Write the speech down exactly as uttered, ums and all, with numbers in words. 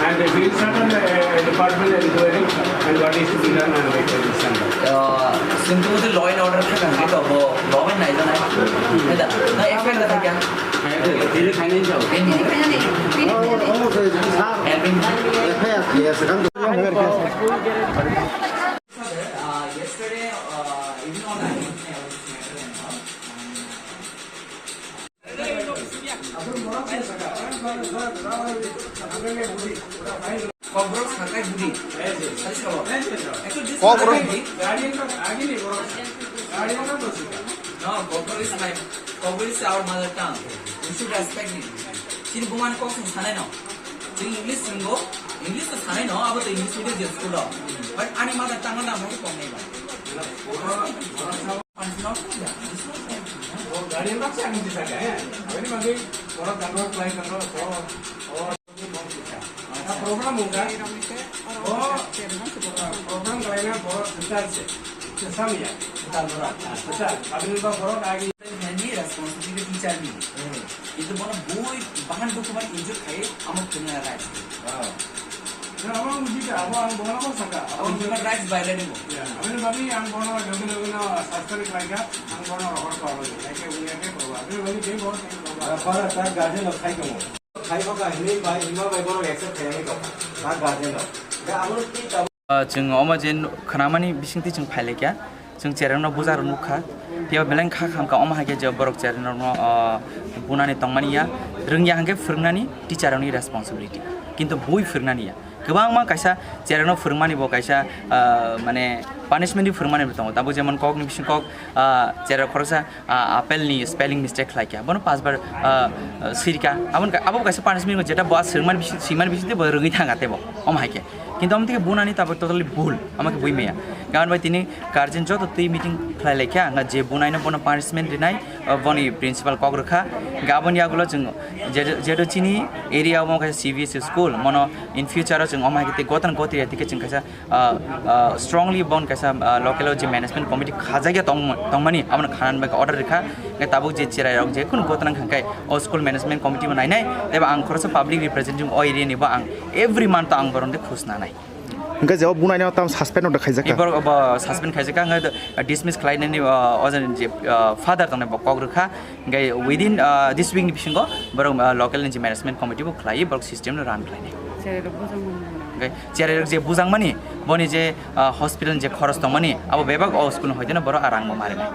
And they will start on the, uh, department inquiry and what is to be done and we can send. Uh, since with the law and order khe nang to bo law and nai janai. Heda, na F I R da kya? Dili khaini jao. F I R kya? Uh, yesterday, uh, evening on I was matter and all. Kokborok sakai budi. Kokborok. No, Kokborok is my, Kokborok is our mother tongue. We should respect it. Chini bumani kok song sanai no. Chini English singbo, English to sanai no, abo to English medium je school lo. But ani mother tongue na mo kok nai ba. Guardian rok se ang buji sakha, he. Aboni bagwi borok control khlai tongo, borok, borok, borok kisa. Ah, program wngkha. O, ah, program khlaina borok kwtal se. Kwcham ya, kwtal borok. Kwtal. Aboni bagwi borok agi. Nini responsibility teacher ni. Hmm. Itu bono bui bahan document injure khai, amo kena right. Ah. Na, abo ang buji kha, abo ang bono ko sakha. Abo human rights violate bo. Ya, aboni bagwi ang bono loge loge no suspend khlaikha, ang bono rohor ko abo, like, uya ke ko, aboni bagwi je bono, ah, para ta guardian rok khai tongo. Khai ko ka hinwi bai, hima bai bono accept khai ani ko. Ta guardian rok. Da abo ti ta Ah, chwng omo je nu-, khnamani bisingtwi chwng phailaikha, chwng cherengno bujar nukha, phiya beleng kha khamkha, omo hai khe je borok cherengno, ah, bunani tongmani ya, rwngya hwnkhe phwrwngnani teacher rokni responsibility, kintu bui phwrwngnani ya. Kwbangma kaisa cherengno phwrwngmani bo kaisa, ah, mane punishment ni phwrwngmani bo tongo, tabuk jemon kokni bising kok, ah, chereng khoroksa, ah, apple ni spelling mistake khlai kha, bono pas bar, ah, ah, sirika, aboni ka-, abo kaisa punishment, jeta bo swrwngmani bisi-, swimani bisingtwi bo rwgwi thang kha teibo, omo hai khe. Kintu omo tei khe bunani tabuk totally bhul, omo khe bui maya. Karon bai tini guardian joto twi meeting khlai lai kha, ang je bunaino bono punishment rinai, ah, boni principal kok rwkha. Hingkhe aboni yagulo chwng je-, jeto chini area o omo kaisa C B S E school, mono in future o chwng omo hai khe tei gotan gotri ya tei khe chwng kaisa ah, ah, strongly bon kaisa, ah, local o je management committee khajakya tong-, tongmani, abono khanani bagwi order rikha. Hingkhe tabuk je chwrairok je kunu gotnang hwnkhai o school management committee bo nainai, teibo ang khoroksa public representative o area ni bo ang every month o ang borok de khus nanai. Hingkhe je o bunaino tamo suspend order khaijak kha? Borok bo suspend khaijak kha, hingkhe dismiss khlainani, ah, o je, ah, father tongnai bo kok rwkha. Hingkhe within, ah, this week ni bisingo borok, ah, local ni je management committee bo khlaiwi borok system no run khlainai. Chererok bujang mani. Hingkhe chererok je bujang mani, boni je, ah, hospital ni je khoros tongmani, abo bebak o school ni hoiteno borok a rang bo marinai.